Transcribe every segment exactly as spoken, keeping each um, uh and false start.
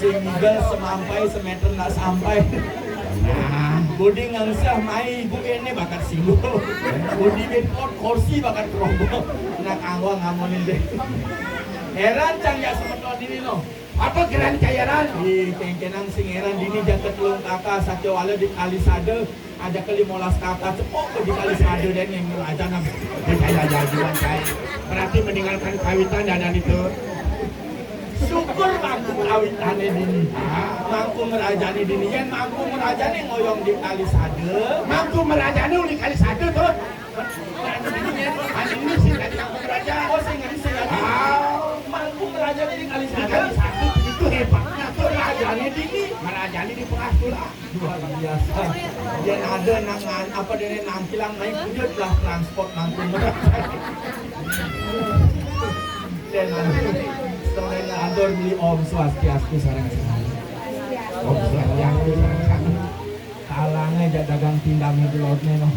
Ngigel semampai semeter ndak sampai. Nah, budi ngengseh mai ibu ini bakat singgung. Budi bepot kursi bakat keroboh. Nak anggo ngamonin deh. Heran cang ya semeton ini no. Apa geran cairan? Ih, kengkenang sing heran dini jaket lung kaka sakiwala di kalisade. Aja ke lima belas kata cepok ke di kalisade dan yang raja nam. Percaya jajuan saya. Berarti meninggalkan kawitan dan itu. Syukur mangku kawitane dini. Mangku merajane dini. Yen mangku merajane ngoyong di kalisade. Mangku merajane uli kalisade tuh. Anjing ini sih tadi mangku meraja. Oh, sing ngerti sing ngerti. Ah. Mangku merajane di kalisade. Kalisade itu hebatnya tuh rajane dini. Merajane di pengasulan. Luar biasa. Yen ada nang apa dene nang kilang naik kudut lah transport nang kuno. Yen ada. Sebenarnya atur beli Om Swastiastu sareng sareng. Om Swastiastu sareng sareng. Kalange jak dagang pindangnya di lautnya no.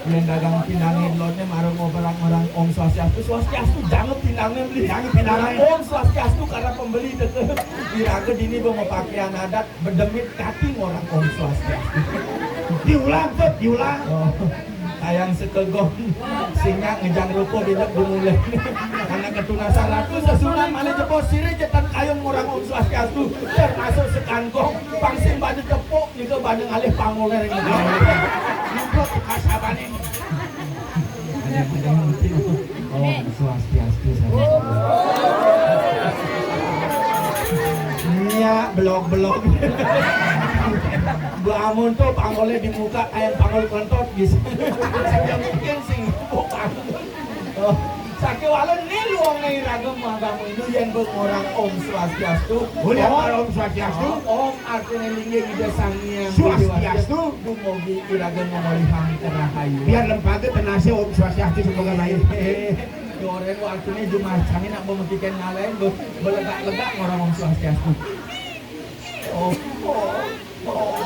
Yen dagang pindangnya di lautnya marang ngobrol marang Om Swastiastu, Swastiastu jangan pindangnya beli. Jangan pindangnya. Om Swastiastu karena pembeli tetep. Iraga dini bawa pakaian adat. Bedemit kati ngorang Om Swastiastu. Diulang tuh, diulang. Oh, kayang sekegong. Singa ngejang rupa bilek dimulai. Anak ketunasan ratu sesunan mana jebos sirih jetan kayun ngorang Om Swastiastu. Termasuk sekangkong. Pang sing baju tepuk nika baju ngalih pangoler. Nyemplung ke kasaban ini. Ada yang ngerti. Om Swastiastu, saudara. Iya, belok-belok. Bangun tuh panggolnya di muka kayak panggol kentot gitu. Sudah mungkin sih. Oh, sakit walau nih luang nih ragam agama itu yang berorang Om Swastiastu. Boleh apa Om Swastiastu? Om artinya linggih Ida Sang Hyang Swastiastu. Dumugi iraga ngamolihang karahayu. Biar lempage tenase Om Swastiastu semoga baik. Goreng waktunya jumah cangin nak memikikan ngalain be- belegak-legak orang Om Swastiastu. Oh, oh, oh.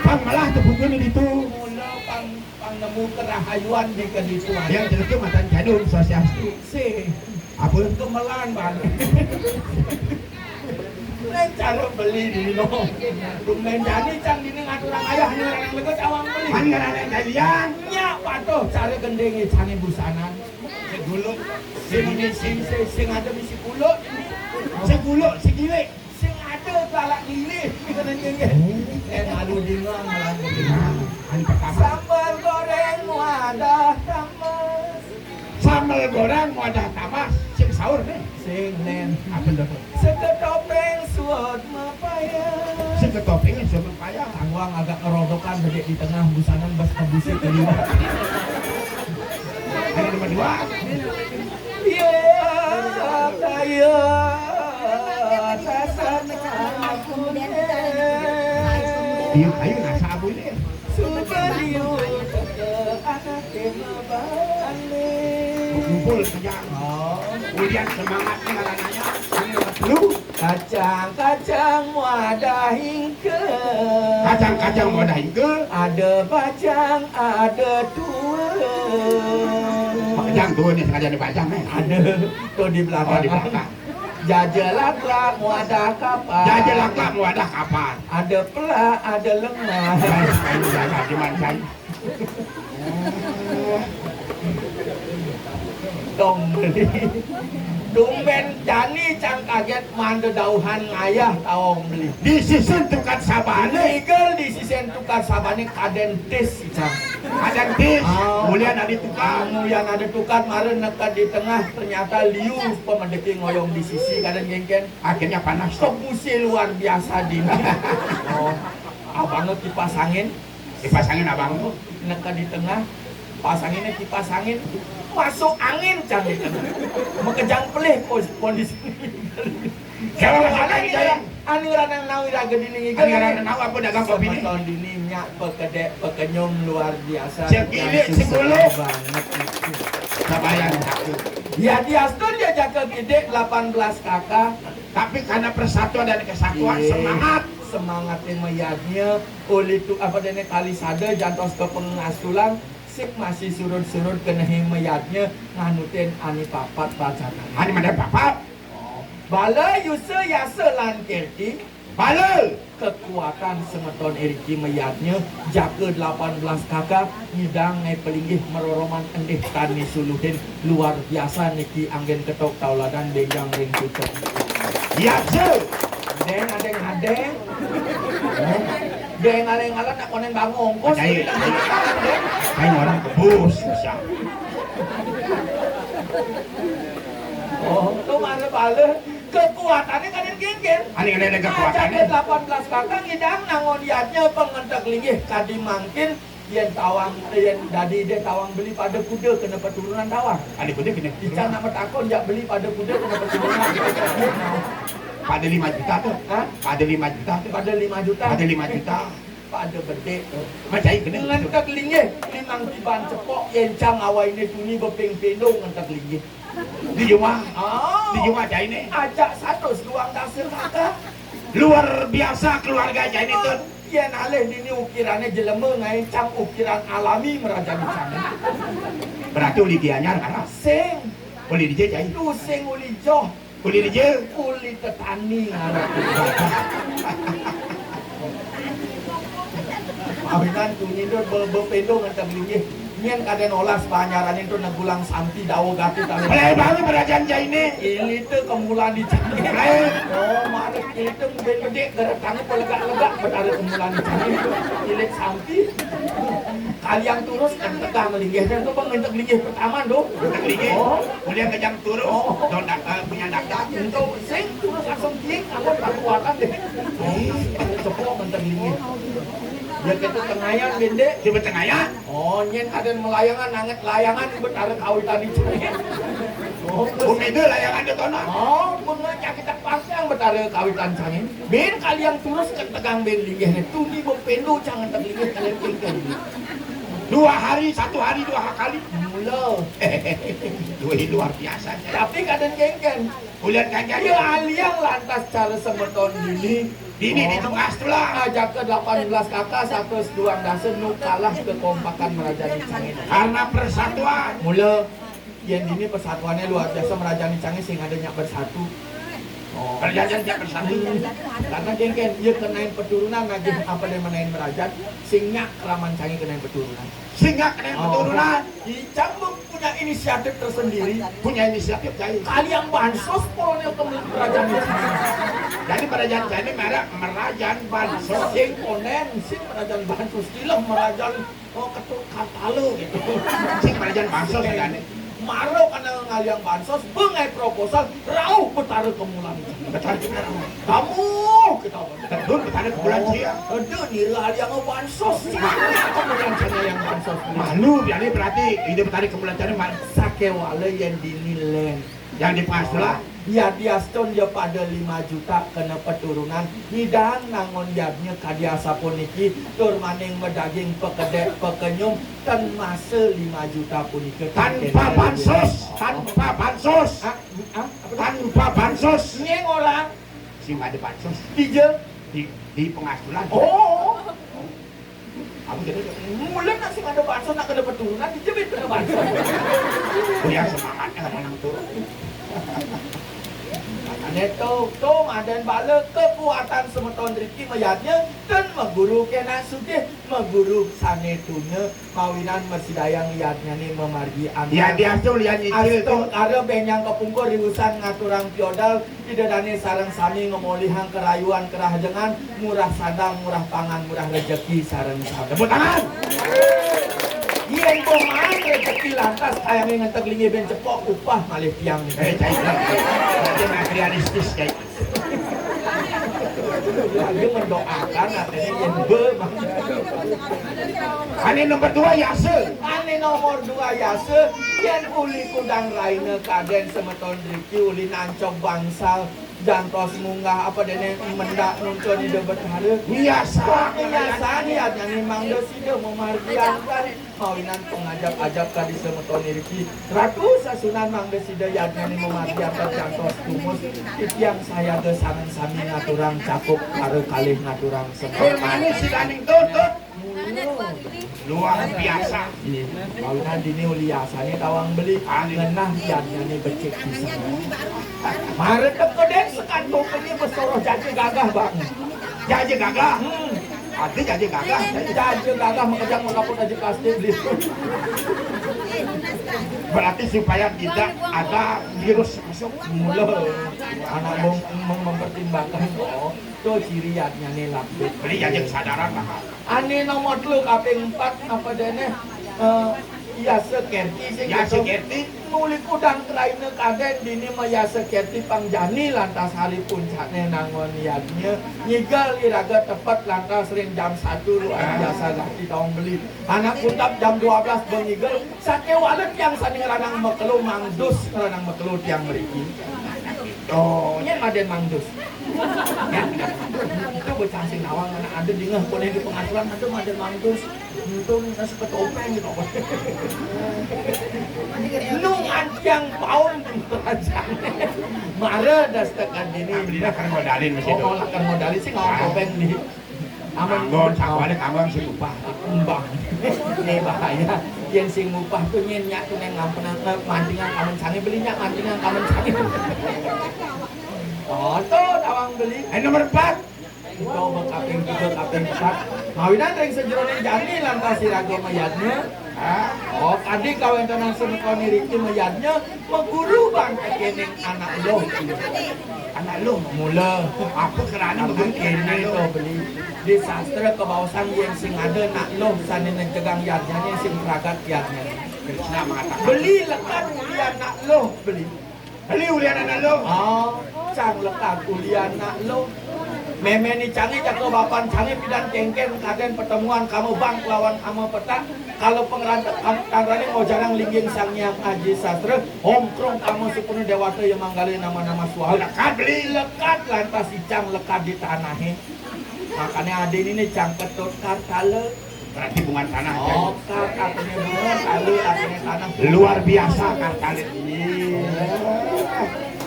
Pang malah tepuknya itu. Mula pang pang nemu kerahayuan di kedituan. Yang jelek matan jadul Om Swastiastu. Si apa? Gemelan bang. Lain cara beli di no. Tumben jani cang dini ngaturang ayah ni orang lega cawang beli. Man ngarana jadian. Nyak patuh cara gendenge cani busanan. Seguluk. Sing ini sing sing sing ada bisi kuluk ini. Seguluk segilik. Sing ada galak gilik. Kita nanya. Eh malu dinga malam ini. Hari pertama. Sambal goreng wadah tambah. Sambal goreng wadah tambah. Sing sahur nih. Sing len. Apa tuh? Seketopeng suot mapaya. Seketopeng suot mapaya. Angwang agak ngerodokan gede di tengah busanan bas kebusik di luar. Ini nomor dua. Iya, kaya sasana aku. Iya, ayo nasa abu ini. Sudah liu teke anak. Kumpul kerja. Oh. Kemudian semangatnya anak-anaknya. Ini nomor sepuluh. Kacang-kacang wadah ingke. Kacang-kacang wadah ingke. Ada bajang, ada tua. Bajang tua nih sengaja ada bajang nih. Ada tuh di belakang. Oh, di belakang. Jaja laklak wadah kapal. Jaja laklak wadah kapal. Ada pelak, ada lemah. Ayo, jangan dimancing. Tong beli. Tumben jani cang kaget mande dauhan ngayah taong beli. Di sisin tukad sabane. Nigel di sisin tukad sabane kaden tis cang. Kaden tis. Oh. Mulian adi tukad. Mulian adi tukad mare neked di tengah ternyata liu pemedeki ngoyong di sisi kaden gengken. Akhirnya panas. Kebusi luar biasa dini. Oh. Abangnya kipas angin. Kipas angin abang. Neka di tengah, pasangin kipas angin, masuk angin cang di tengah. Makejang pelih kondisi. Kalau ada kita anu ranang nawi raga dini ngiga. Anu ranang nawi apa dagang kopi ini? Semeton dini nyak pekedek pekenyum luar biasa. Sekilik sepuluh banget. Sabayang satu. Ya diastun dia jaga gede delapan belas kakak. Tapi karena persatuan dan kesatuan semangat. Semangatnya mayadnya oleh tu apa dene kali sada jantos ke pengasulan sik masih surut-surut kena mayadnya nganutin ani papat bacaan. Ani mana papat? Oh, Bala Yusa Yasa lan Kirti. Bala! Kekuatan semeton iriki mayadnya, jaka delapan belas kaka, ngidang ngai pelinggih meroroman endih tan nisuluhin, luar biasa niki anggen ketok tauladan benjang ring cucuk. Yasa! Deng adeng adeng. Deng aleng alat nak konen bangun ongkos. Cai. Deng. Cai orang kebus, bisa. Oh, tu mana bala? Kekuatannya kadén kéngkén. Ané kadén ada kekuatannya. Ajaké delapan belas kakang ngidang nangun yadnya pengenteg linggih kadi mangkin, yén tawang, yén dadi deh tawang beli pada kuda kena peturunan tawang. Pada kuda kena peturunan. Ican nak matakon, jak beli pada kuda kena peturunan. Pada lima juta tuh. Hah? Pada lima juta tuh. Pada lima juta. Pada lima juta. Pada bedik. Macai kena. Ngenteg linggih, limang tiban cepok, yén cang awainé tuni beping pindo ngenteg linggih. Di jumah. Oh. Di jumah cainé. Ajak satus duang dasa kakak. Luar biasa keluarga cainé, Tun. Yén alih dini ukirané jelema ngai cang ukiran alami merajan cang. Berarti uli Gianyar karas. Sing. Uli dija cai. Tusing uli joh. Uli dija. Uli tetani ngaran. Awinan tuni dot be-, bepéndo ngenteg linggih. Nyén kadén olas panyarané to negulang sampi dawa gati tali. Pelai baru merajan cainé. Ilita kemulan di cangé. Pelai. Oh, mara ilita mungkin gedé gerak tangan pelegak-legak betara kemulan di cangé. Ilit sampi. Kaliang turus kan tegang linggih. Dan to pengenteg linggih pertama to. Ngenteg linggih. Oh. Kemudian kejang turus. Oh. Don dak-, eh, punya dakdak. Ento sing turus langsung tiing, aku tak kuatan deh. Ih, cepok ngenteg linggih. Ya kita tengayan, Bendé. Dia bertengayan. Oh, nyén kadén melayangan, nanget layangan, betara kawitan itu. Oh, Bumega layangan di tono. Oh, bener, ya kita pasang betara kawitan cangin. Bin kaliang turus kan tegang bin linggih. Tuni bepéndo cang ngenteg linggih kalian tinggal. Dua hari, satu hari dua kali. Mula. Dua luar biasa. Tapi kadén kéngkén. Bulan Ganjar. Ya, aliang lantas cara semeton dini. Dini di Tungas Tulang. Ajaka delapan belas kakak, satus duang dasa nu kalah kekompakan merajan cangé. Karena persatuan. Mula, yén dini persatuannya luar biasa, merajan cangé sing ada nyak bersatu. Oh. Merajan nyak bersatu. Hmm. Karena kéngkén, ya kenain peturunan lagi, apa dia menain merajan, sing nyak keraman cangé kenain peturunan. Sing nyak kenain peturunan. Icang punya inisiatif tersendiri. Punya inisiatif, Cai. Kaliang bansos, kolonel kemudian merajan itu. Jadi merajan cainé merek merajan bansos. Sing konen, sing merajan bansos. Ilah merajan, oh, ketuk kartalo gitu. Sing merajan bansos, ya, nih. Maro kana ngaliang bansos, bengai proposal, rauh betara kemulan. Betara kemulan. Kamu kita Tun, petani kemulan cia. Aduh, nira aliang bansos. Kemulan cina yang bansos. Malu, biar berarti ide petani kemulan cina mal. Sakewala yén dini lén. Yang di Tungas Tulang. Ya diaston ya pada lima juta kena peturunan. Ngidang nangun yadnya kadi asapuniki, tur maning medaging pekedék pekenyum, ten masa lima juta punika. Tanpa bansos, tanpa bansos. Ah, ah, apa tuh? Tanpa bansos. Nyén orang. Sing ada bansos. Dija? Di, di Tungas Tulang. Oh. Aku jadi mula nak sing ada bansos, nak kena peturunan, dija bin kena bansos. Punya semangatnya kadang turun. Ané to, to madan bala kekuatan semeton riki mayadnya, ten maguru kena sugih, maguru sané tuna, mawinan masidayang yadnyané mamargi antar. Ya, diastu lian nyicil to. Astungkara benjang kapungkur riusan ngaturang piodal, Ida dané sareng sami ngamolihang karayuan karahajengan, murah sandang, murah pangan, murah rejeki sareng sami. Tepuk tangan. Yén pemain rejeki lantas kayangé ngenteg linggih bin cepok upah malih tiang. Eh, cai, cai. Berarti materialistis, cai. Lagi mendoakan artinya yén be. Ané nomor dua yasa. Ané nomor dua yasa, yén uli kudang raina kadén semeton riki uli nancog bangsal, jantos munggah apa déné mendak nuntun Ida Betara. Biasa. Biasa niat nyanyi mangda sida mamargi antar. Mawinan pangajap-ajap kadi semeton iriki. Ratu sasunan mangda sida yadnyané mamargi antar jantos tumus. Titiang sayaga sareng sami ngaturang cakup para kalih ngaturang sembah. Tur manis sidaning tuntut. Luar biasa. Ini, mawinan dini uli asané tawang beli. Ngenah yadnyané becik pisan. Mara teka dén sekantopané besoroh jaja gagah, Bang. Jaja gagah. Hmm. Ada jaja gagah. Jaja gagah makejang makaput aja plastik beli. Berarti supaya tidak ada virus masuk. Mula anak mem-, mem-, mempertimbangkan, oh, to ciri yadnyané lapit. Beli jaja kesadaran lah. Ané nomor telu kaping empat apa déné? Eh, Yasa Kerti sing Yasa gitu. Kerti. Nuli kudang kraina kadén dini mayasa kerti pang jani lantas hari puncakné nangun yadnya. Ngigel iraga tepet lantas ring jam satu luar biasa gati tawang beli. Anak kutab jam dua belas bengigel, sakéwala tiang sané ngranang makelo mangdus, ngranang makelo tiang mriki. Oh, nyén madén mangdus. Nyén, itu bocah sing nawang anak ada dingeh koné di pengaturan ada madén mangdus. Untung kita suka topeng gitu. Nu antiang paun rancang. Mara das tekan dini. Beli lakar modalin masih. Oh, lakar modalin sih ngawang topeng di. Amun anggon, sakuané anggon sing ngupah. Embang. Né bahaya. Yén sing ngupah to nyén nyak to nang ngampenang, eh, mantingang kamen sangé beli nyak mantingang kamen sangé. Oh, to tawang beli. Eh, nomor empat. Ento kaping tiga, kaping empat. Mawinan ring sajeroning jani lantas iraga mayadnya. Oh, kadi kawéntenan semeton iriki mayadnya, maguru bang tekening anak luh. Anak luh. Mula. Apa kerana maguru kéné anak luh? To beli. Di sastra kabaosan yén sing ada anak luh sané nencegang yadnyané sing pragat yadnyané. Krishna mengatakan. Beli lekad ulian anak luh, beli. Beli ulian anak luh. Ah, cang lekad ulian anak luh. Mémé ni cangé jaka bapan cangé pidan kéngkén kadén pertemuan kama bang kelawan kama petak. Kala pangrantep kama tanggraning ngojarang lingging Sang Hyang Aji Sastra, Om Krung Kama Supurna Déwata ya manggala nama-nama swaha. Lekad beli. Lekad lantas icang lekad di tanahé. Makané adéné né cang Ketut Kartala. Berarti bunga tanah. Oh, kar artinya bunga, kala artinya tanah. Luar biasa Kartala ini.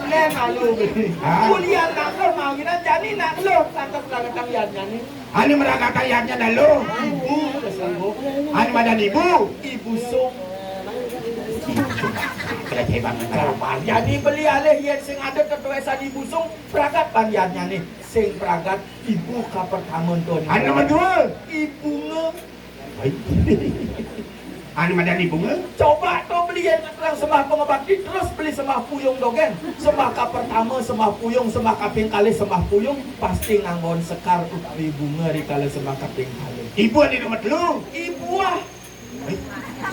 Né malu beli. Hah? Kuliah nak luh mawinan jani nak luh lantas langetang yadnyané. Ané meragatang yadnya nak luh. Ibu kesengguh. Ané madan ibu. Ibu Sung. Ibu Sung. Keleceh banget. Jani beli alih yén sing ada tetuésan Ibu Sung pragat pan yadnyané. Sing pragat ibu kapertama to. Ané nomor dua. Ibu nge. Hai. Ané madan ibu nge. Coba to beli yén terang sembah pangabakti terus beli sembah puyung dogén. Sembah kapertama, sembah puyung, sembah kaping kalih, sembah puyung pasti nganggon sekar utawi bunga rikala sembah kaping kalih. Ibu ané nomor telu. Ibu ah. Hai.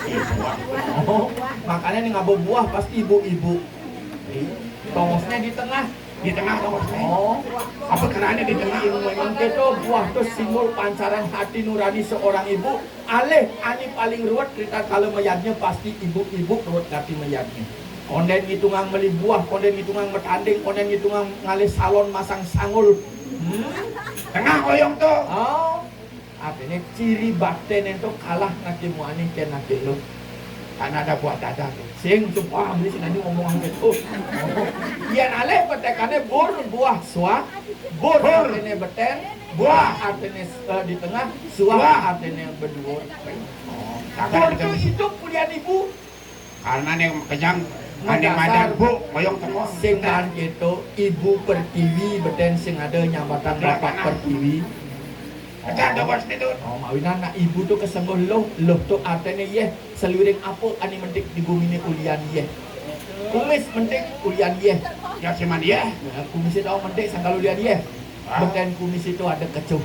Ibu ah. Oh, makané né ngaba buah pasti ibu-ibu. Tongosné di tengah. Di tengah tongosné. Oh. Apa kerana di tengah? Memang kéto buah to simbol pancaran hati nurani seorang ibu. Alih ané paling ruwet ritatkala mayadnya pasti ibu-ibu ruwet gati mayadnya. Kondén ngitungang meli buah, kondén ngitungang matanding, kondén ngitungang ngalih salon masang sanggul. Hmm? Tengah oyong to. Oh. Artiné ciri bakténé to kalah anaké muani kén anaké luh. Karena ada buah dada to. Sing sumpah beli sing nyanyi ngomong gitu. Yén alih petekané bur buah suah, bur artiné betén, buah artiné, eh, di tengah, suah artiné beduur. Oh, bur to idup kulian ibu. Karena né kejang, ané madan bu, moyong tengok. Sing maan kéto, Ibu Pertiwi, betén sing ada nyambatang Bapak Pertiwi. Kejang to bos itu. Oh, mawinan nak ibu to kesengguh luh, luh to artiné yéh, saluiring apa ané mentik di guminé ulian yéh. Kumis mentik ulian yéh. Ya, cuman yéh. Nah, kumisé to mentik sangkal ulian yéh. Betén kumisé to ada kecuh.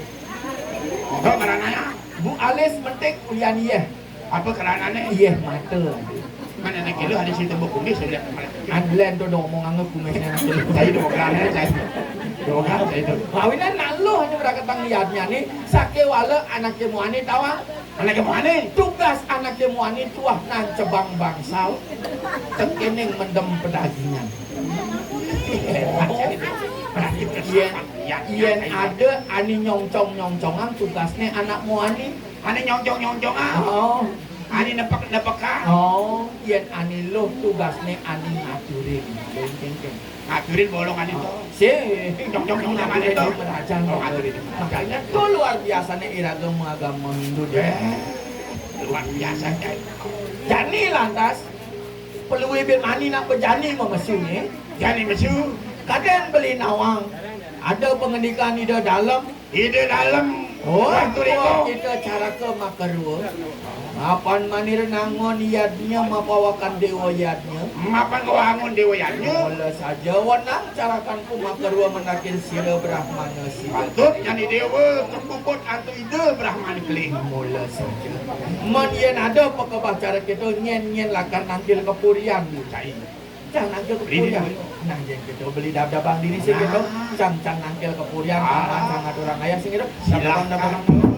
Oh, ngaranné. Bu alis mentik ulian yéh. Apa keranané? Yéh mata. Mana nak kilo ada situ buku ni sudah. Adlen to dong omong angge kumisné anak kilo. Saya dua gram ya, saya. Dua gram saya itu. Mawinan nak luh aja berakatang yadnyané, sakéwala anaké muani tawang. Anaké muani? Tugas anaké muani tuah nancebang bangsal. Tekening mendem pedagingan. Yén, yén ada ané nyongcong-nyongcongan tugasné anak muani. Ané nyongcong-nyongcongan. Oh. Ané nepek-nepekan. Oh. Yén ané luh tugasné ané ngaturin. Kéng, kéng, kéng. Ngaturin bolong ané to. Sing. Jong, jong, jong, jong, ané to. Ngaturin merajan. Oh, ngaturin merajan. Makanya to luar biasané iraga maagama Hindu dé. Eh, luar biasa, Cai. Jani lantas, perlu ibin mani nak bejani mamesu né. Jani mesu. Kadén beli nawang. Ada pangandikan Ida Dalem. Ida Dalem. Oh, waktu riko. Kita caraka makarua. Mapan manir nangun yadnya, mapawakan déwa yadnya. Mapan kawangun déwa yadnya. Mula saja wenang carakanku makarua mandakin sira Brahmana sira. Patut jani déwa kapuput antuk Ida Brahmana kelih. Mula saja. Mén yén ada pakebah cara kita nyén-nyén lakar nangkil kapurian, Cai. Cang nangkil kapurian. Nah, yén kita beli dab-dabang dini sih kita. Cang, cang nangkil kapurian, cang, cang aturang ayah sing kita. Silakan. Dab-dabang, dab-dabang.